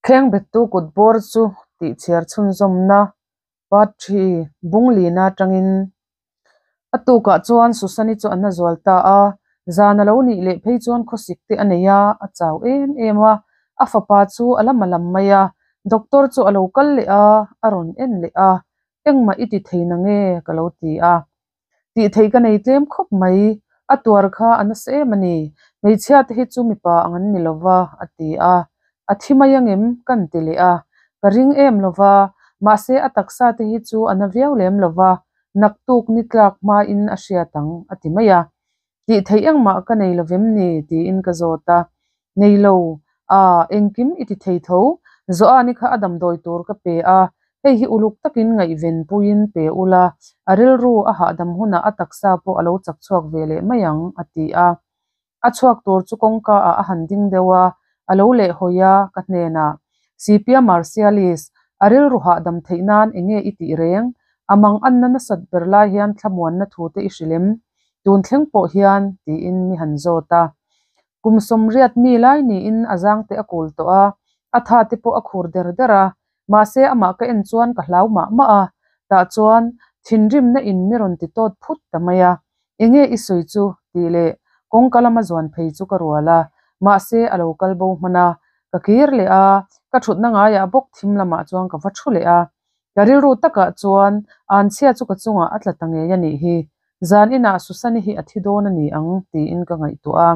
Khengbettu kut bawr chu tih chhiar chhunzawmna Part ii bung lina atangin a tukah chuan Susani chu a na zual ta a, zan a lo nih leh phei chuan khawsik te a nei a, a chau em em a, a fapa chu a la ma lam mai a, doctor chu a lo kal leh a, a rawn en leh a, engmah i ti thei na nge ka lo ti a. Tih theih ka nei tlem khawp mai, a tuar kha a nasa em a ni, hmeichhia te hi chu mipa ang an ni lo va, a ti a. A thi mai angem? Kan ti leh a. Ka ring em lo va, mahse a taksa te hi chu a na viau lem lo va, naktuk ni tlak hmain a hriat ang, a ti mai a. Tih theih engmah ka nei lo vem ni? tiin ka zawt a. Nei lo, a, engkim i ti thei tho, Joani kha a damdawi tur ka pe a, hei hi uluk takin ngaihven puiin pe ula, a rilru a hahdam hunah a taksa pawh a lo chak chhuak ve leh mai ang, a ti a. A chhuak tur chu kawngka ah a han ding deuh a, a lo lehhawi a, ka hnenah, Sipia Marcialis, a rilru hahdam theih nan enge i tih reng? A mang anna nasat ber lai hian thlamuanna thu te i hrilh em? Tun thleng pawh hian, tiin mi han zawt a. Kum sawmriat mi lai niin a zang te a kul tawh a, a tha te pawh a khur der der a, mahse amah ka en chuan ka hlau mah mah a, tah chuan thinrimna in mi rawn ti tawt phut ta mai a, enge i sawi chu tih leh kawngka lama zuan phei chu ka rual a, mahse a lo kal bo hman a, ka kir leh a, ka thutna ngaiah bawk thim lamah chuan ka va thu leh a, ka rilru takah chuan anchhia chu ka chungah a tla ta ngei a nih hi. Zan inah Susani hi a thi dawn a ni ang tiin ka ngaihtuah a.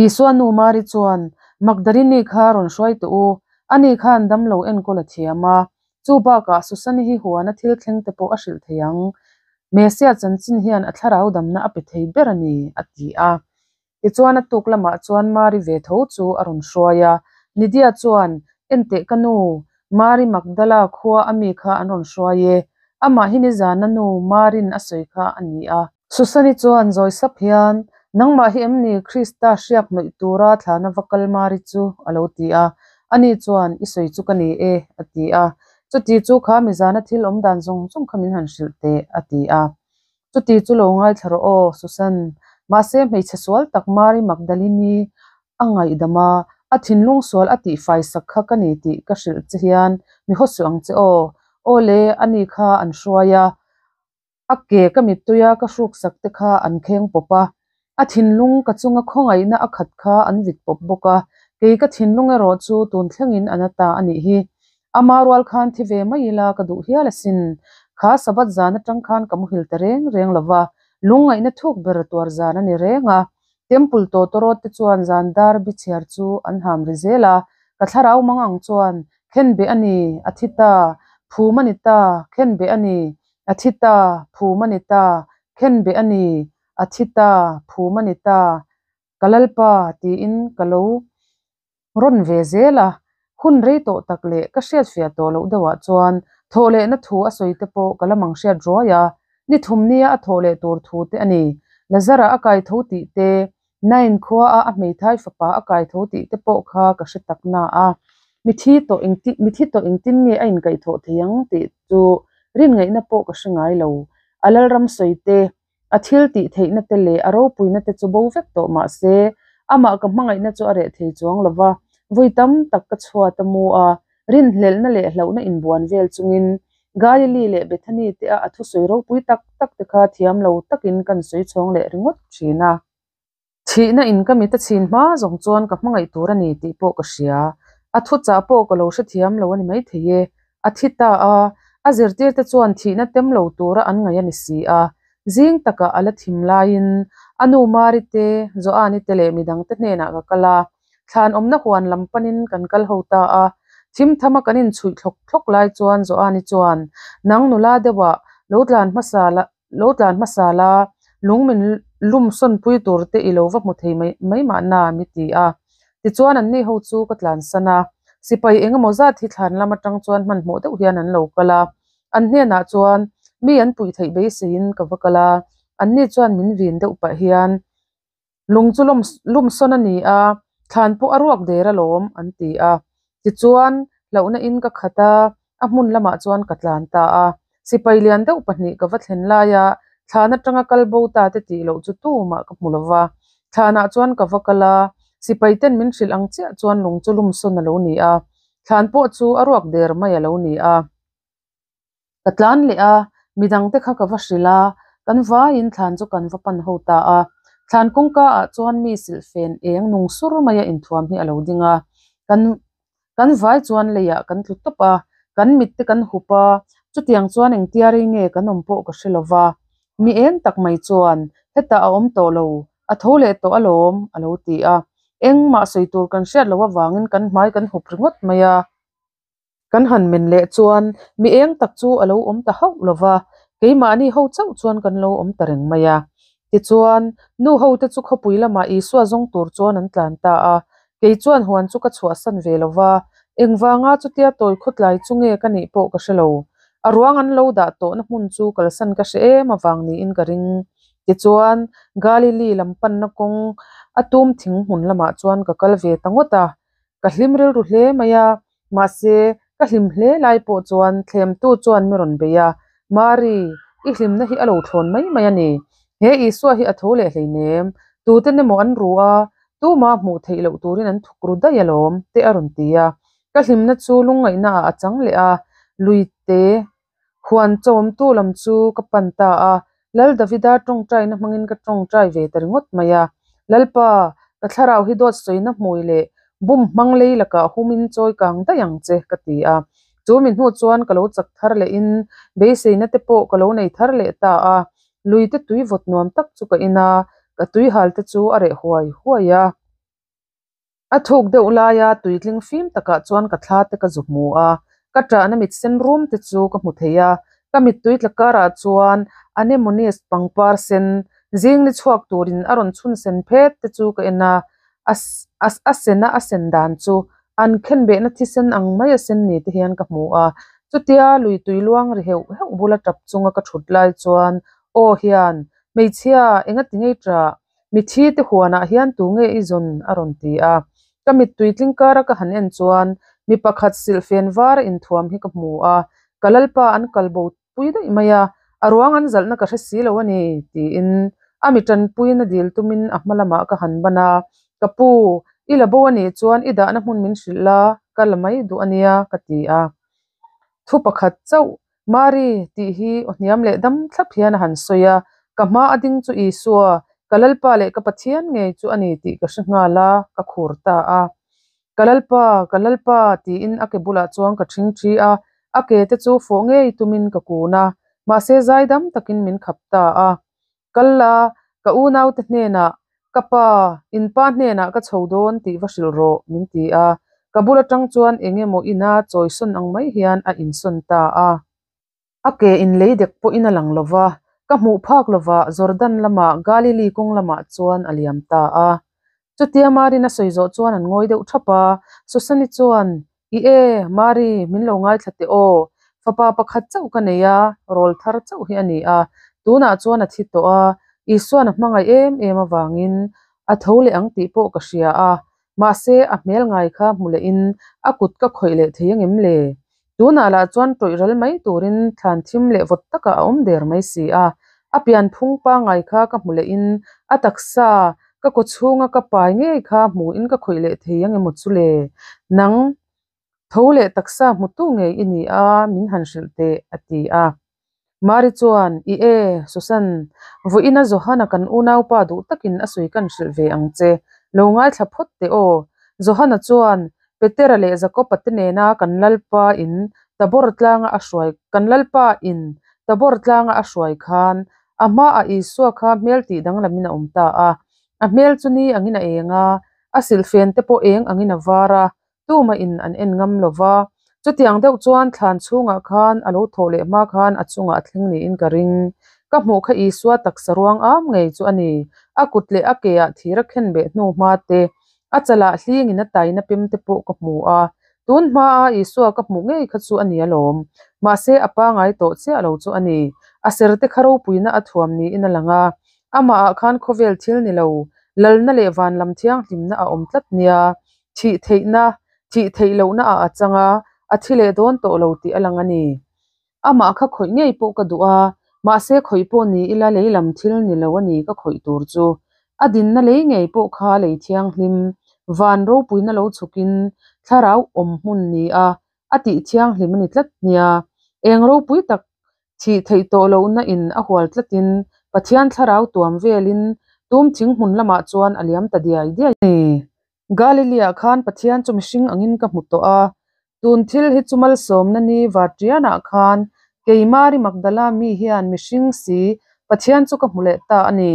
Isua nu Mari chuan, Magdalini kha rawn hruai teh u, ani khan damlo enkawl a thiam a, chu bakah Susani hi huana thil thleng te pawh a hrilh thei ang. Messiah chanchin hian a thlarau damna a pe thei ber a ni, a ti a. Tichuan a tuk lamah chuan Mari ve tho chu a rawn hruai a. Lydia chuan, Enteh ka nu, Mari Magdala khua a mi kha an rawn hruai e. Amah hi nizana nu Marin a sawi kha a ni a. Susani chuan zawi sap hian, Nangmah hi em ni Krista hriak hnawih tura thlana va kal Mari chu? a lo ti a. Ani chuan, I sawi chu ka ni e, a ti a. Chuti chu kha mizana thil awm dan zawng zawng kha min han hrilh teh, a ti a. Chuti chu lo ngaithla rawh aw, Susan. Mahse, hmeichhe sual tak Mari Magdalini a ngaihdam a, a thinlung sual a tihfai sak kha ka ni tih ka hrilh che hian mi hawsuh ang che aw. Aw le, ani kha an hruai a, a ke ka mittuia ka hruksak te kha an kheng pawp a, a thinlung ka chunga khawngaihna a khat kha an vit pawp bawk a, kei ka thinlung erawh chu tun thlengin a na ta a nih hi. Ama rual khan thi ve mai ila ka duh hial asin. Kha Sabbath zan atang khan ka muhil ta reng reng lo va, lungngaihna thuk ber tuar zan a ni reng a. Temple tawtawrawt te chuan zan dar bi chhiar chu an ham ri zel a, ka thlarau mang ang chuan, Khenbeh a ni, a thi ta, phum a ni ta, khenbeh a ni, a thi ta, phum a ni ta, khenbeh a ni, a thi ta, phum a ni ta, ka Lalpa tiin ka lo rawn ve zel a, hun rei tawh tak leh ka hriatfiah tawh loh deuhah chuan thawh lehna thu a sawi te pawh ka la mang hriat ruai a, ni thum nia a thawh leh tur thu te a ni. Lazara a kai tho tih te, Nain khua a a hmeithai fapa a kai tho tih te pawh kha ka hre tak na a, mithi tawh engti mithi tawh engtin nge a inkaihthawh thei ang tih chu rin ngaihna pawh ka hre ngai lo. A lalram sawi te, A thil tih theihna te leh a ropuina te chu bo vek tawh mah se, amah ka hmangaihna chu a reh thei chuang lo va, vui tam tak ka chhuat a mu a, rinhlelhna leh hlauhna inbuan vel chungin Galili leh Bethany te a a thusawi ropui tak tak te kha thiam lo takin kan sawi chhawng leh ringawt thin a. Thihna in ka mit a chhin hma zawng chuan ka hmangaih tur a ni tih pawh ka hria. A thuchah pawh ka lo hrethiam lo a ni maithei e. A thi ta a, a zirtirte chuan thihna tem lo tura an ngaih a ni si a. Zing takah a la thim laiin a nu Mari te, Joani te leh midangte hnenah ka kal a. Thlan awmna huan lam panin kan kal ho ta a. Thim thama kan inchhuih thlawk thlawk lai chuan Joani chuan, Nang nula deuhah lo tlan hmasa la, Lo tlan hmasa la, lung min lum sawnpui tur te i lo va hmu thei mai mai mahna mi ti a. Tichuan anni ho chu ka tlansan a, sipai eng emaw zat hi thlan lam atang chuan hmanhmawh deuh hian an lo kal a. An hnenah chuan mi an puih theih beiseiin ka va kal a, anni chuan min vin deuh pah hian Lung chu lum sawn a ni a, thlan pawh a ruak der alawm, an ti a. Tichuan, hlauhna in ka khat a, a hmun lamah chuan ka tlan ta a. Sipai lian deuh pahnih ka va thlen lai a, thlan atanga kal bo ta te tih loh chu tumah ka hmu lo va. Thlanah chuan ka va kal a, Sipaiten min hrilh ang chiah chuan lung chu lum sawn a lo ni a, thlan pawh chu a ruak der mai a lo ni a. Ka tlan leh a, midangte kha ka va hrilh a, kan vaiin thlan chu kan va pan ho ta a. Thlan kawngka ah chuan mi silhfen eng nung sur maia inthuam hi a lo ding a, kan kan vai chuan leiah kan tlu tawp a, kan mit te kan hup a, chutiang chuan engtia rei nge kan awm pawh ka hre lo va. Mi eng tak mai chuan, Hetah a awm tawh lo, a tho leh tawh alawm, a lo ti a. Engmah sawi tur kan hriat loh avangin kan hmai kan hup ringawt mai a. Kan han men leh chuan mi eng tak chu a lo awm ta hauh lo va, keimahni ho chauh chuan kan lo awm ta reng mai a. Tichuan, nu hote chu khawpui lamah Isua zawng tur chuan an tlan ta a. Kei chuan huan chu ka chhuahsan ve lo va, engvanga chutia tawi khawtlai chu nge ka nih pawh ka hre lo. A ruang an lo dah tawhna hmun chu kalsan ka hre em avang niin ka ring. Tichuan, Galili lam panna kawng a tum thing hmun lamah chuan ka kal ve ta ngawt a. Ka hlim rilru hle mai a, mahse, ka hlim hle lai pawh chuan thlemtu chuan mi rawn bei a, Mari, i hlimna hi a lo thlawn mai mai a ni. He Isua hi a tho leh hleinem, tuten emaw an ru a, tuma hmuh theih loh turin an thuk ru daih alawm, te a rawn ti a. Ka hlimna chu lungngaihnaah a chang leh a, luite Huan chawmtu lam chu ka pan ta a, Lal Davida tawngtaina hmangin ka tawngtai ve ta ringawt mai a. Lalpa, ka thlarau hi dawt sawina hmui leh bum hmang lei lakah humin chawi kang daih ang che, ka ti a. Chu mi hnu chuan ka lo chak thar lehin beiseina te pawh ka lo nei thar leh ta a. Luite tui vawt nuam tak chu ka in a, ka tuihal te chu a reh huai huai a. A thuk deuh laia tuitling fim takah chuan ka thla te ka zu hmu a, ka ṭahna mit sen rum te chu ka hmu thei a. Ka mittui tla karah chuan anemones pangpar sen zing ni chhuak turin a rawn chhun sen phet te chu ka en a, a a sena a sen dan chu an khenbehna thisen ang mai a sen ni te hian ka hmu a. Chutia lui tui luang ri heuh heuh bula tap chunga ka thut lai chuan aw hian, Hmeichhia, engati ngei ṭah? Mithi te huanah hian tu nge i zawn? a rawn ti a. Ka mittui tling kara ka han en chuan mi pakhat silhfen var a inthuam hi ka hmu a, ka lalpa an kal bo pui daih mai a, a ruang an zalhna ka hre si lo a ni, tiin a mi tanpuina dil tumin a hma lamah ka han ban a, Ka pu, i la bo a nih chuan i dahna hmun min hrilh la, ka la mai duh a nia, ka ti a. Thu pakhat chauh Mari tih hi aw hniam leh dam thlap hian a han sawi a, ka hma a ding chu Isua, ka Lalpa leh ka Pathian ngei chu a ni tih ka hre nghal a, ka khur ta a. Ka Lalpa, ka Lalpa tiin a ke bulah chuan ka ṭhing ṭhi a, a ke te chu fawh ngei tumin ka kun a, mahse zaidam takin min khap ta a. Kal la, ka unaute hnenah, Ka pa, in pa hnenah ka chho dawn tih va hrilh rawh, min ti a. Ka bul atang chuan eng emaw ina chawisawn ang mai hian a insawn ta a. A ke in lei dek pawhin a lang lo va, ka hmuh phak lovah Jordan lamah Galili kawng lamah chuan a liam ta a. Chutia Marin a sawi zawh chuan an ngawi deuh thap a, Susani chuan, I e, Mari, min lo ngaithla teh aw. Fapa pakhat chauh ka nei a, rawl thar chauh hi a ni a, tunah chuan a thi tawh a, Isuan a hmangaih em em avangin a tho leh ang tih pawh ka hria a, mahse a hmel ngai kha hmu lehin a kut ka khawih leh thei angem le? Tunah lah chuan tawih ral mai turin thlan thim leh vawt takah a awm der mai si a, a pianphung pangngai kha ka hmu lehin a taksa ka kaw chhunga ka pai ngei kha hmuhin ka khawih leh thei ang emaw chu le? Nang tho leh taksa hmutu ngei i ni a, min han hrilh teh, a ti a. Mari chuan, I e, Susan, vawiina Johana kan unaupa duh takin a sawi kan hrilh ve ang che, lo ngaithla phawt teh aw. Johana chuan, Petera leh Jakoba te nena kan Lalpa in Tabor tlanga a hruai kan Lalpa in Tabor tlanga a hruai khan a hmaah Isua kha hmel tih danglamin a awm ta a. A hmel chu ni angin a eng a, a silhfen te pawh eng angin a var a, Tuma in an en ngam lo va, chutiang deuh chuan thlan chhungah khan a lo thawh leh hma khan a chungah a thleng niin ka ring. Ka hmuh kha Isua taksa ruang am ngei chu a ni. A kut leh a ke ah thir a khen beh hnu hma te, a chalah hlingin a taina pem te pawh ka hmu a. Tun hmaa Isua ka hmuh ngei kha chu a ni alawm. Mahse a pangai tawh chiah lo chu a ni. A ser te kha ropuina a thuam niin a lang a. Amahah khan khawvel thil ni lo, lalna leh vanlam thianghlimna a awm tlat nia. Thih theihna, thih theih lohna ah a chang a, a thi leh dawn tawh lo tih a lang a ni. Amah kha khawih ngei pawh ka duh a, mahse khawih pawh ni ila lei lam thil ni lo a ni ka khawih tur chu. A dinna lei ngei pawh kha lei thianghlim, Van ropuina lo chhukin thlarau awm hmun ni a a tih thianghlim a ni tlat nia. Eng ropui tak thih theih tawh lohna in a hual tlatin Pathian thlarau tuam velin tum thing hmun lamah chuan a liam ta diai diai a ni. Galilee-ah khan Pathian chu mihring angin ka hmu tawh a, tun thil hi chu malsawmna ni Vartianah khan kei Mari Magdala mi hian mihring si Pathian chu ka hmu leh ta a ni.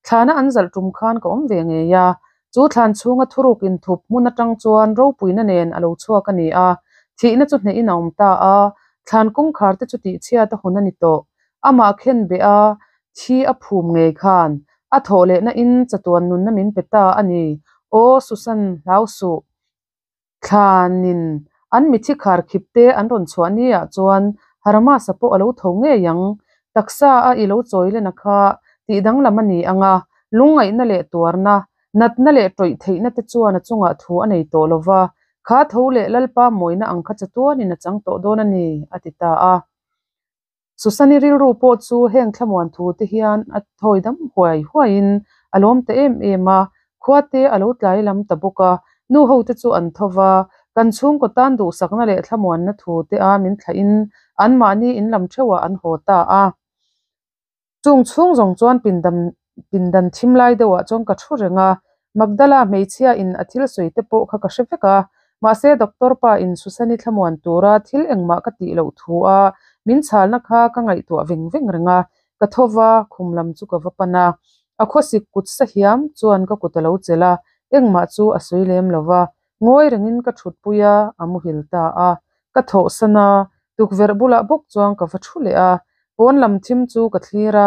Thlana an zalh tum khan ka awm ve ngei a, chu thlan chhunga thuruk inthup hmun atang chuan ropuina nen a lo chhuak a ni a, thihna chu hnehin a awm ta a, thlan kawngkhar te chu tihchhiat a hun a ni tawh. Amah khenbeh a, thi a phum ngei khan a thawh lehna in chatuan nunna min pe ta a ni. Aw Susan, hlau suh. Thlanin an mithi khar khip te an rawn chhuah ni ah chuan Harmasa pawh a lo tho ngei ang. Taksa a i lo chawi len a kha tih danglam a ni ang a, lungngaihna leh tuarna, natna leh tawih theihna te chuan a chungah thu a nei tawh lo va, kha tho leh Lalpa mawina ang kha chatuanin a chang tawh dawn a ni, a ti ta a. Susani rilru pawh chu heng thlamuan thu te hian a thawi dam huai huaiin a lawm ta em em a, khua te a lo tlai lam ta bawk a, nu ho te chu an tho va, kan chhungkaw tan duhsakna leh thlamuanna thu te a min thlahin anmahni in lam theuhah an haw ta a. Chung chhung zawng chuan pindam pindan thim lai deuhah chuan ka thu reng a, Magdala hmeichhia in a thil sawi te pawh kha ka hre vek a, mahse doctor pa in Susani thlamuan tura thil engmah ka tih loh thu a min chhalna kha ka ngaihtuah veng veng reng a, ka tho va, khum lam chu ka va pan a, a khawsik kut sa hiam chuan ka kut a lo chelh a, engmah chu a sawi lem lo va, ngawi rengin ka thutpui a, a muhil ta a, ka thawhsan a, tukverh bulah bawk chuan ka va thu leh a, pawn lam thim chu ka thlir a,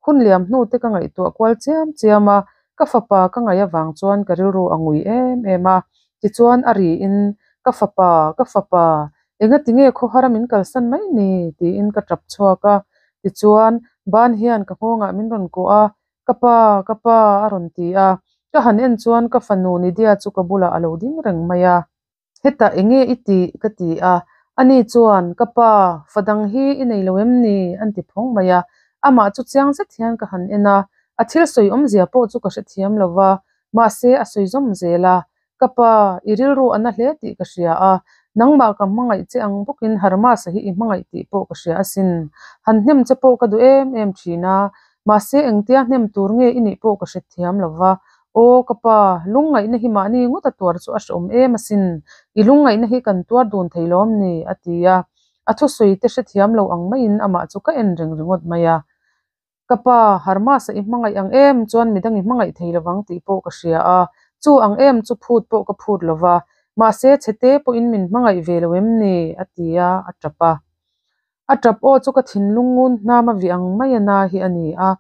hun liam hnu te ka ngaihtuah kual chiam chiam a, ka fapa ka ngaih avang chuan ka rilru a ngui em em a, tichuan a riin, Ka fapa, ka fapa, engati nge khawhara min kalsan mai ni? tiin ka tap chhuak a, tichuan ban hian ka nghawngah min rawn kuah a, Ka pa, ka pa, a rawn ti a, ka han en chuan ka fanu Nidia chu ka bulah a lo ding reng mai a. Hetah enge i tih? ka ti a, ani chuan, Ka pa, fa dang hi i nei lo em ni? an ti phawng mai a, amah chu chiang zet hian ka han en a, a thil sawi awmzia pawh chu ka hrethiam lo va, mahse a sawi zawm zel a, Ka pa, i rilru a na hle tih ka hria a, nangmah ka hmangaih che ang bawkin Harmasa hi i hmangaih tih pawh ka hria asin. Han hnem che pawh ka duh em em thin a, mahse engtia hnem tur nge i nih pawh ka hrethiam lo va, Aw ka pa, lungngaihna hi mahni ngawt a tuar chu a hrehawm em asin, i lungngaihna hi kan tuar dun thei lawm ni? a ti a, a thusawi te hrethiam lo ang maiin amah chu ka en reng ringawt mai a. Ka pa, Harmasa i hmangaih ang em chuan midang i hmangaih thei lovang tih pawh ka hria a, chu ang em chu phut pawh ka phut lo va, mahse chhete pawhin min hmangaih ve lo em ni? a ti a, a tap a. A tap aw chu ka thinlung ngun hnam a vih ang mai a na hi a ni a,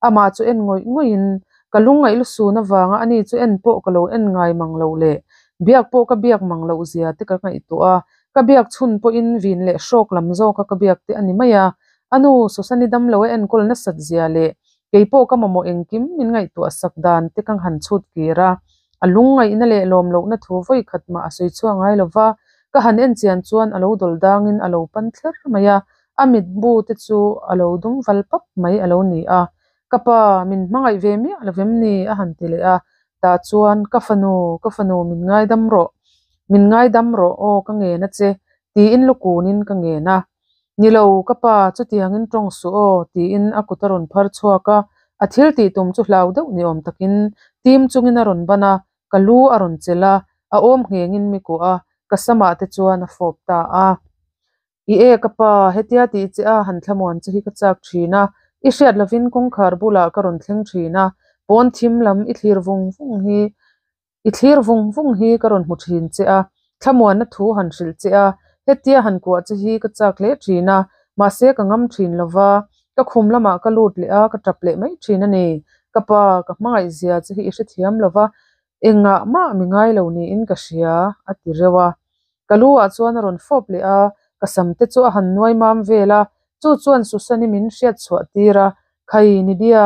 amah chu en ngawih ngawih in ka lungngaih lusun avanga ani chu en pawh ka lo en ngai mang loh leh biak pawh ka biak mang loh zia te ka ngaihtuah a, ka biak chhun pawhin vin leh hrawk lam zawka ka biak te a ni mai a, a nu Susani damlo a enkawl nasat zia leh kei pawh ka mamawh engkim min ngaihtuah sak dan te ka han chhut kir a, a lungngaihna leh lawm lohna thu vawi khat mah a sawi chhuak ngai lo va, ka han en chian chuan a lo dawl dangin a lo pan thler mai a, a mitbu te chu a lo dum val pap mai a lo ni a, Ka pa, min hmangaih ve miah lo vem ni? a han ti leh a, tah chuan, Ka fanu, ka fanu min ngaidam rawh, min ngaidam rawh aw ka ngen a che, tiin lukunin ka ngen a. Ni lo, ka pa, chutiangin tawng suh aw, tiin a kut a rawn phar chhuak a, a thil tih tum chu hlau deuh ni awm takin tim chungin a rawn ban a, ka lu a rawn chelh a, a awm nghengin mi kuah a, ka samah te chuan a fawp ta a. I e ka pa, hetia tih che a han thlamuan che hi ka chak thin a, i hriat lovin kawngkhar bulah ka rawn thleng thin a, pawn thim lam i thlir vung vung hi I thlir vung vung hi ka rawn hmu thin che a, thlamuanna thu han hrilh che a, hetia han kuah che hi ka chak hle thin a, mahse ka ngam thin lo va, ka khum lamah ka lut leh a, ka tap leh mai thin a ni. Ka pa, ka hmangaih zia che hi i hrethiam lo va, engah mah mi ngai lo niin ka hria, a ti reuh a. Ka lu ah chuan a rawn fawp leh a, ka sam te chu a han nuai mam vel a, chu chuan Susan-i min hriat chhuah tir a, Khai Nidia,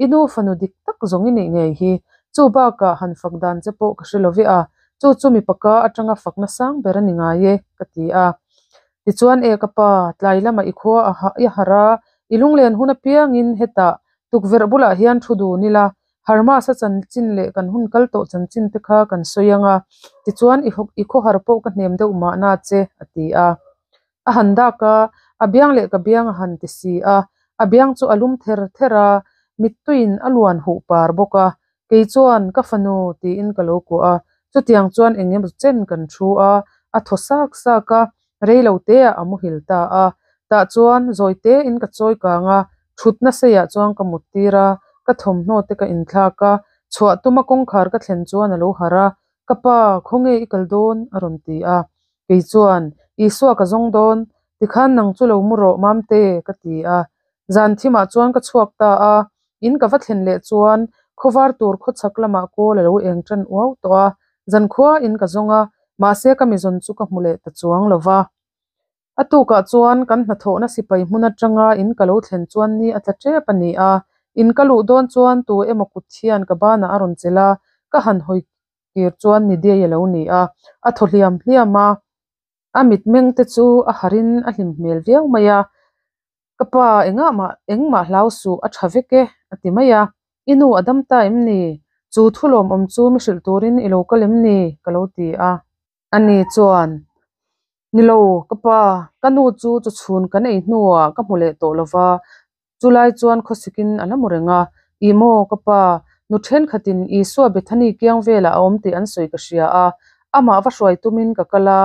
i nu fanu dik tak zawng i nih ngei hi, chu bakah han fak dan che pawh ka hre lo ve a, chu chu mipa ka atanga fakna sang ber a ni ngai e, ka ti a. Tichuan e ka pa, tlai lamah i khua a i harh a, i lunglen hun apiangin hetah tukverh bulah hian thu dun ila, Hermas-a chanchin leh kan hun kal tawh chanchin te kha kan sawi ang a, tichuan i khawhar pawh ka hnem deuh mahna che, a ti a. A han dak a, a biang leh ka biang a han ti si a, a biang chu a lum ther ther a, mittuiin a luan huh par bawk a. Kei chuan, Ka fanu, tiin ka lo kuah a, chutiang chuan eng emaw chen kan thu a, a thaw sak sak a, rei lo teah a muhil ta a. Tah chuan zawi tein ka chawi kang a, thutna seiah chuan ka mut tir a, ka thawmhnaw te ka inthlak a, chhuah tuma kawngkhar ka thlen chuan a lo harh a, Ka pa, khawnge i kal dawn? a rawn ti a. Kei chuan, Isua ka zawng dawn, tikhan nang chu lo mu rawh Mamte, ka ti a. Zan thimah chuan ka chhuak ta a, in ka va thlen leh chuan khawvar tur khawchhak lamah kawl a lo eng tan uau tawh a, zankhua in ka zawng a, mahse ka mizawn chu ka hmu leh ta chuang lo va. A tukah chuan kan hnathawhna sipai hmun atanga in ka lo thlen chuan ni a tla tep a ni a, in ka luh dawn chuan tu emaw kut hian ka banah a rawn chelh a, ka han hawi kir chuan Nidiai a lo ni a, a thaw hliam hliam a, a mitmeng te chu a harhin a hlim hmel viau mai a, Ka pa engah mah engmah hlau suh a tha vek e a ti mai a, I nu a dam ta em ni? Chu thu lawmawm chu mi hrilh turin i lo kal em ni? ka lo ti a. Ani chuan, Ni lo, ka pa, ka nu chu chawchhun kan ei hnuah ka hmu leh tawh lo va, chulai chuan khawsikin a la mu reng a. Ih maw, ka pa, nu thenkhatin Isua Bethany kiang velah a awm tih an sawi ka hria a, amah va hruai tumin ka kal a,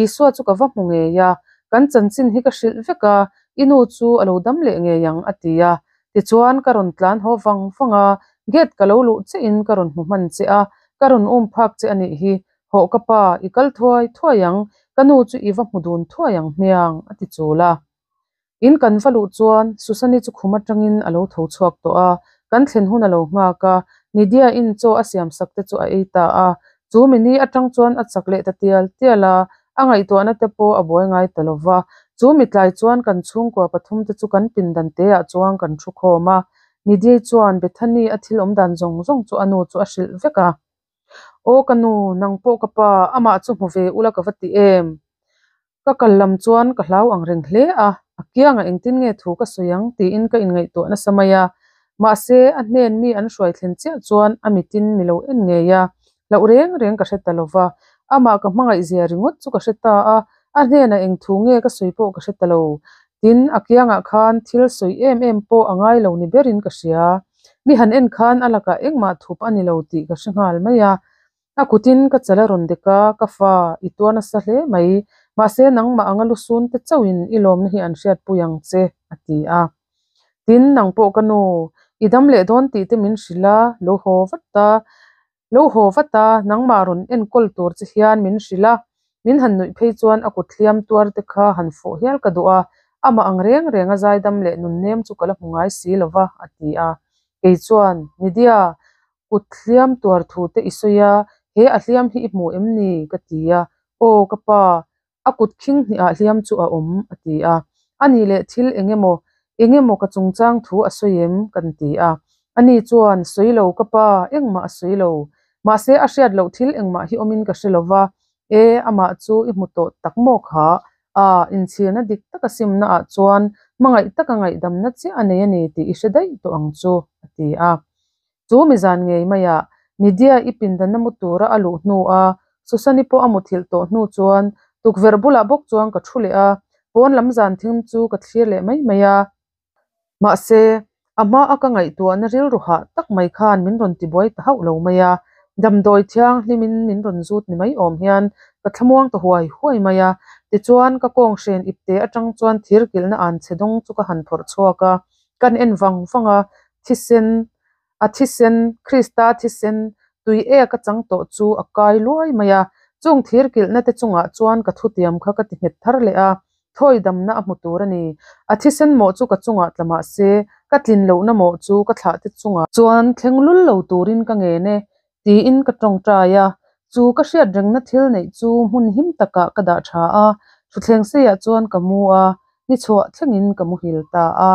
Isua chu ka va hmu ngei a, kan chanchin hi ka hrilh vek a, i nu chu a lo dam leh ngei ang, a ti a. Tichuan ka rawn tlan haw vang vang a, gate ka lo luh chiahin ka rawn hmu hman che a, ka rawn um phak che a nih hi, Hawh ka pa, i kal thuai thuai ang, ka nu chu i va hmu dun thuai ang hmiang, a ti chul a. In kan va luh chuan Susani chu khum atangin a lo tho chhuak tawh a, kan thlen hun a lo nghak a, Nidia-in chaw a siam sak te chu a ei ta a. Chu mi ni atang chuan a chak leh ta tial tial a, a ngaihtuahna te pawh a buai ngai ta lo va. Chu mi tlai chuan kan chhungkua pathum te chu kan pindan te ah chuan kan thu khawm a, Nidia chuan Bethany a thil awmdan zawng zawng chu a nu chu a hrilh vek a. Aw ka nu, nang pawh ka pa, amah chu hmu ve ula ka va ti em? Ka kal lam chuan ka hlau ang reng hle a, a kiangah engtin nge thu ka sawi ang tiin ka inngaihtuah nasa mai a. Mahse, a hnen mi an hruai thlen chiah chuan a mitin mi lo en ngei a, hlauh reng reng ka hre ta lo va. Amah ka hmangaih zia ringawt chu ka hre ta a, a hnenah eng thu nge ka sawi pawh ka hre ta lo. Tin, a kiangah khan thil sawi em em pawh a ngai lo ni berin ka hria. Mi han en khan a lakah engmah thup a ni lo tih ka hre nghal mai a. A kutin ka chal a rawn dek a, ka fa, i tuar nasa hle mai. Mahse, nangmah anga lusun te chauhin i lawmna hi an hriatpui ang che, a ti a. Tin, nang pawh ka nu, i dam leh dawn tih te min hrilh a, lo haw vat a. Lo haw vat a, nangmah rawn enkawl tur che hian min hrilh a, min han nuih phei chuan a kut hliam tuar te kha han fawh hial ka duh a, amah ang reng reng a zaidam leh nunnem chu ka la hmu ngai si lo va, a ti a. Kei chuan, Nidia, kut hliam tuar thu te i sawi a, he a hliam hi i hmu em ni? ka ti a. Aw, ka pa, A kut khing hnihah hliam chu a awm, a ti a. A nih leh thil eng emaw, eng emaw ka chungchang thu a sawi em? kan ti a. Ani chuan, Sawi lo ka pa, engmah a sawi lo. Mahse a hriat loh thil engmah hi awmin ka hre lo va. E, amah chu i hmu tawh tak maw kha? A, inchhirna dik taka simnaah chuan hmangaih taka ngaihdamna chiah a nei a ni tih i hre daih tawh ang chu, a ti a. Chu mi zan ngei maiah Nidia i pindanna mu tura a luh hnu a, Susani pawh a muthilh tawh hnu chuan tukverh bulah bawk chuan ka thu leh a, pawn lam zan thim chu ka thlir leh mai mai a. Mahse, a hma a ka ngaihtuahna rilru hah tak mai khan min rawn tibuai ta hauh lo mai a, damdawi thianghlimin min rawn zut ni mai awm hian ka thlamuang ta huai huai mai a. Tichuan, ka kawnghren ipte atang chuan thir kilhna an chhe dawng chu ka han phawrh chhuak a, kan en vang vang a, thisen, a thisen, Krista thisen, tui ek a chang tawh chu a kai luai mai a, chung thir kilhna te chungah chuan ka thutiam kha ka ti nghet thar leh a, thawi damna a hmu tur a ni. A thisen mawh chu ka chungah tla mah se, ka tlin lohna mawh chu ka thlah te chungah chuan thleng lul lo turin ka ngen e, tiin ka tawngtai a, chu ka hriat rengna thil neih chu hmun him takah ka dah tha a, thutthleng seiah chuan ka mu a, ni chhuah thlengin ka muhil ta a.